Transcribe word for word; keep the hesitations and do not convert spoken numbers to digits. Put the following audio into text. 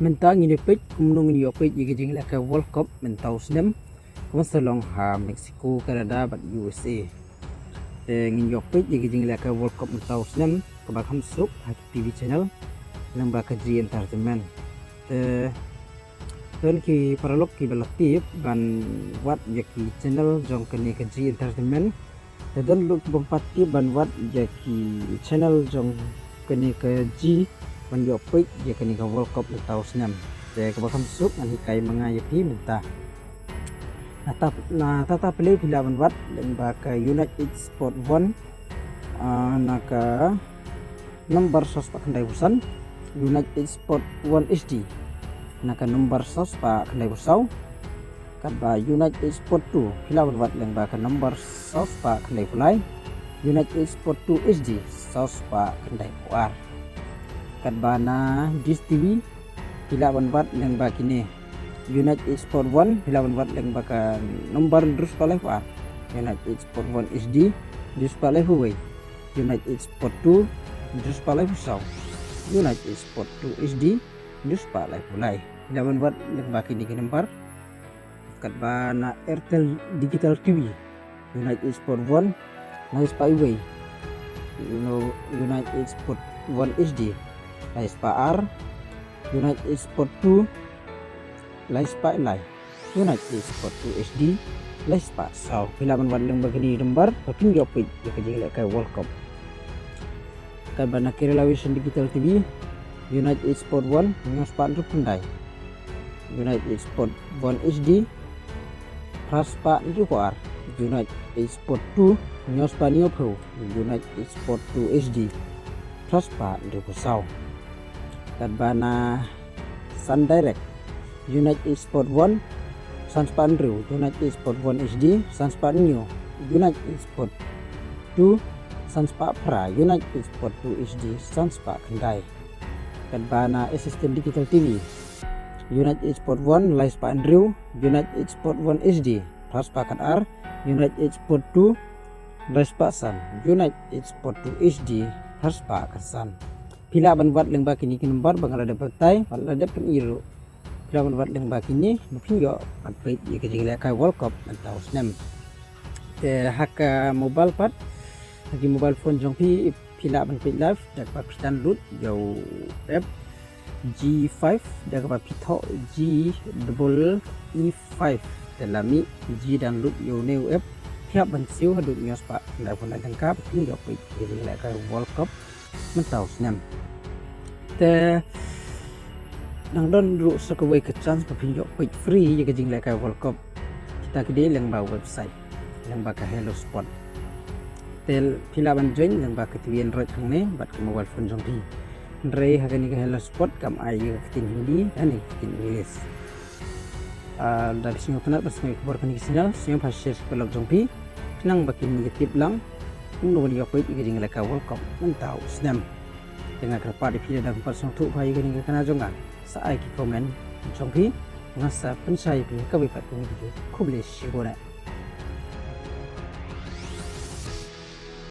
Mynta ngin ïa peit kumno ngin ïa peit ïa ka jinglehkai World Cup mynta u snem, kumno sa long ha Mexico, Canada bad U S A. Te ngin ïa peit ïa ka jinglehkai World Cup mynta u snem kaba kham suk ha ki T V channel lyngba ka G Entertainment. Te don ki paralok kiba la tip ban wad ïa ki channel jong kane ka G Entertainment. Te don ruh kiba ym pat tip ban wad ïa ki channel jong kane ka G ban ïa peit ïa kane ka World Cup mynta u snem. Te kaba kham suk ngan hikai ma nga ïa phi mynta. Na tap, na tata play phi lah ban wad lyngba ka United Sport One, ah, na ka number saw spah khyndai phew san, United Sport One H D na ka number saw spah khyndai phew saw. Katba United Sport Two phi lah ban wad lyngba ka number saw spah khyndai phew lai, United Sport Two H D saw spah khyndai phew ar. Katba na Dish T V phi lah ban wad lyngba kine, United Sport One phi lah ban wad lyngba ka number hynriew spah lai phew ar, United Sport One H D hynriew spah lai phew wei, United Sport Two hynriew spah lai phew saw, United Sport Two H D hynriew spah lai phew lai. Phi lah ban wad lyngba kine ki number. Katba na Airtel Digital T V, United Sport One lai spah wei, United Sport One H D lai spah ar, United Sport Two lai spah lai, United Sport Two H D lai spah saw. Phi lah ban wad lyngba kine ki number ba phin ïa peit ïa ka jinglehkai World Cup. Katba na Kerala Vision Digital T V, United Sport One hynñiew spah hynriew phew khyndai, United Sport One H D phra spah hynriew phew ar, United Sport Two hynñiew spah hynñiew phew, United Sport Two H D phra spah hynriew phew saw. Katba na Sun Direct, United Sport One san spah hynriew, United Sport One H D san spah hynñiew, United Sport Two san spah phra, United Sport Two H D san spah khyndai. Katba na Assistant Digital T V, United Sport One lai spah hynriew, United Sport One H D phra spah khatar, United Sport Two lai spah san, United Sport Two H D phra spah khatsan. Phi lah ban wad lyngba kine ki number ba nga la dep batai, ba la dep pyni ruh. Phi lah ban wad lyngba kine ba phin ïoh ban peit ïa ka jinglehkai World Cup mynta u snem. Te ha ka mobile pat, ha ki mobile phone jong phi, phi lah ban peit live da kaba phi download ïa u app G five, da kaba phi thoh G double E five. Te la mih G download ïa une u app, phi hap ban siew haduh hynñiew spah khyndai phew khyndai tyngka ba phin ïoh peit ïa ka jinglehkai World Cup mynta u snem. Te nang don ruh sa kawei ka chance ba phin ïoh peit free ïa ka jinglehkai World Cup. Kita ki dei lyngba website, lyngba ka Hello Sport. Te phi lah ban join lyngba ka T V Android hangne bad ka mobile phone jong phi. Hynrei ha kane ka Hello Sport kam ai ïa ka ktien Hindi, ha kane ka ktien English. Ah, lada phi sngewtynnat ban sngewthuh ïa kane ka channel, sngewbha share sha ki paralok jong phi. Khnang ba kin ïa tip lang kumno ban ïoh peit ïa ka jinglehkai World Cup mynta u snem. Te nga kyrpad ïa phi lada phi sngewthuh bha ïa kane ka channel jong nga, sa ai ki comment jong phi, ngan sa pynshai ïa phi ha kawei pat ka video. Khublei shibun.